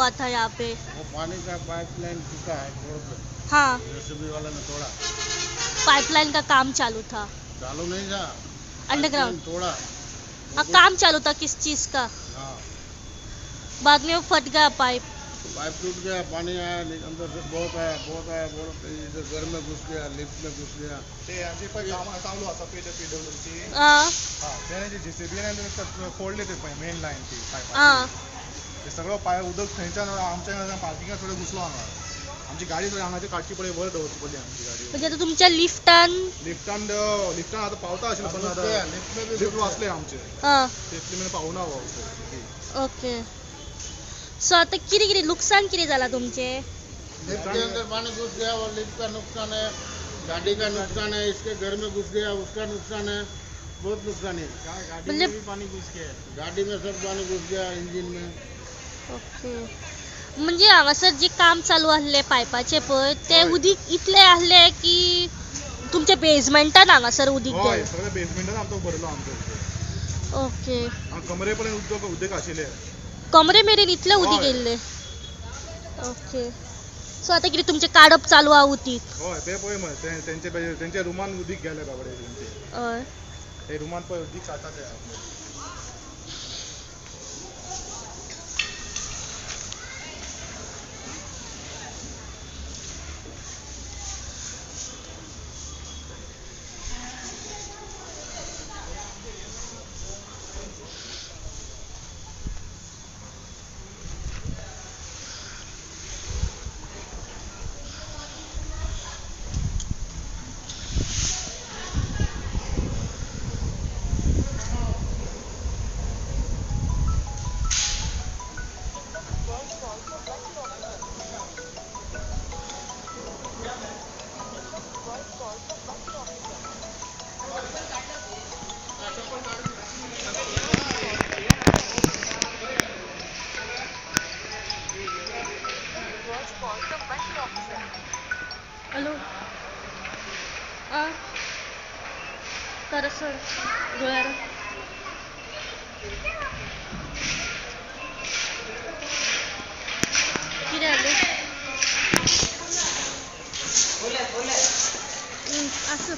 हुआ था यहाँ पे? वो पानी का पाइपलाइन टूटा है रोड पे। हाँ, जेसीबी वाले ने तोड़ा। पाइपलाइन का काम चालू था? चालू नहीं था, अंडरग्राउंड तोड़ा। हाँ, काम चालू था किस चीज़ का? हाँ, बाद में वो फट गया पाइप। पाइप टूट गया, पानी आया अंदर से, बहुत आया, बहुत आया, बहुत इधर घर में घुस गया, लिफ्ट में घुस गया। ते आमचे पळय कामां चालू आसा पीडब्ल्यूची। हां, तेणे जेसीबीन फोडले ते पळय मेन लायन ती पायपाची। हां, ते सगळो पाय उदक थंयच्यान आमच्या पार्किंगान सगळें घुसलो हांगा। आमची गाडी सगळी हांगाची काडची पडली, वर दवरची पडली आमची गाडी। म्हणजे आता तुमच्या लिफ्टान? लिफ्टान लिफ्टान आतां पावता आशिल्लो पण आतां लिफ्ट वाचले आमचे। हां, तितले मेरेन पावना. ओके, सो आता कितें कितें नुकसान कितें जाला तुमचें? लिफ्ट के अंदर पानी घुस गया, और लिफ्ट का नुकसान है, गाड़ी का नुकसान है, इसके घर में घुस गया उसका नुकसान है, बहुत नुकसान है। गाड़ी में भी पानी घुस गया, गाड़ी में सब पानी घुस गया, इंजिन में। ओके, म्हणजे हांगासर जे काम चालू आसलें पायपाचें पळय तें उदीक इतलें आसलें की तुमच्या बेजमेंटान हांगासर उदीक गेलें? सगळें बेजमेंटान आमचो भरलो आमचो. ओके, कमरे पर्यंत उदक उदीक आशिल्लें. कमरे मेरेन इतलें उदीक येयल्लें? ओके, सो आतां कितें तुमचें काडप चालू आहा उदीक? हय, तें पळय मरे तेंचे तेंच्या रुमान उदीक गेलें बाबडे तेंचे. हय, ते रुमान पळय उदीक काडटा ते. हॅलो, आ करसर गोळ्यार. कितें जालें? आसूं.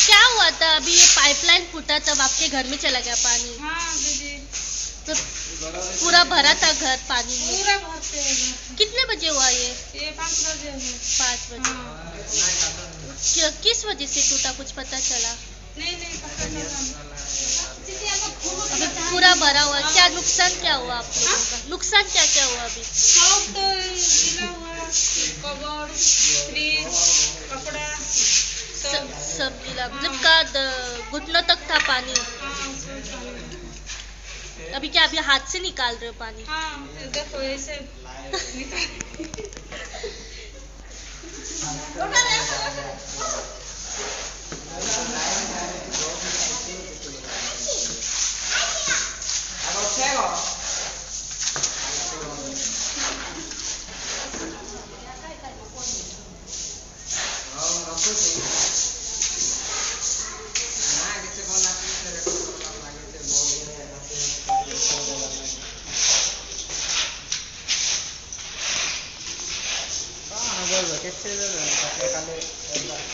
क्या हुआ था अभी ये पाइपलाइन फूटा तब आपके घर में चला गया पानी? हाँ दीदी, तो पूरा भरा था घर पानी में? पूरा भरते हैं। कितने बजे हुआ ये? ये 5 बजे हुआ। 5 बजे। हाँ। किस वजह से टूटा, कुछ पता चला? नहीं नहीं पता चला। अभी पूरा भरा हुआ, क्या नुकसान क्या हुआ आप लोगों का? नुकसान क्या क्या हुआ अभी? सब तो गीला हुआ, कबर्ड, फ्रिज, कपड़ा सब सब गीला, मतलब का घुटनों तक था पानी। हाँ, सब पानी। अभी क्या अभी हाथ से निकाल रहे हो पानी? हाँ, देखो ऐसे निकाल। 这个人，他开的。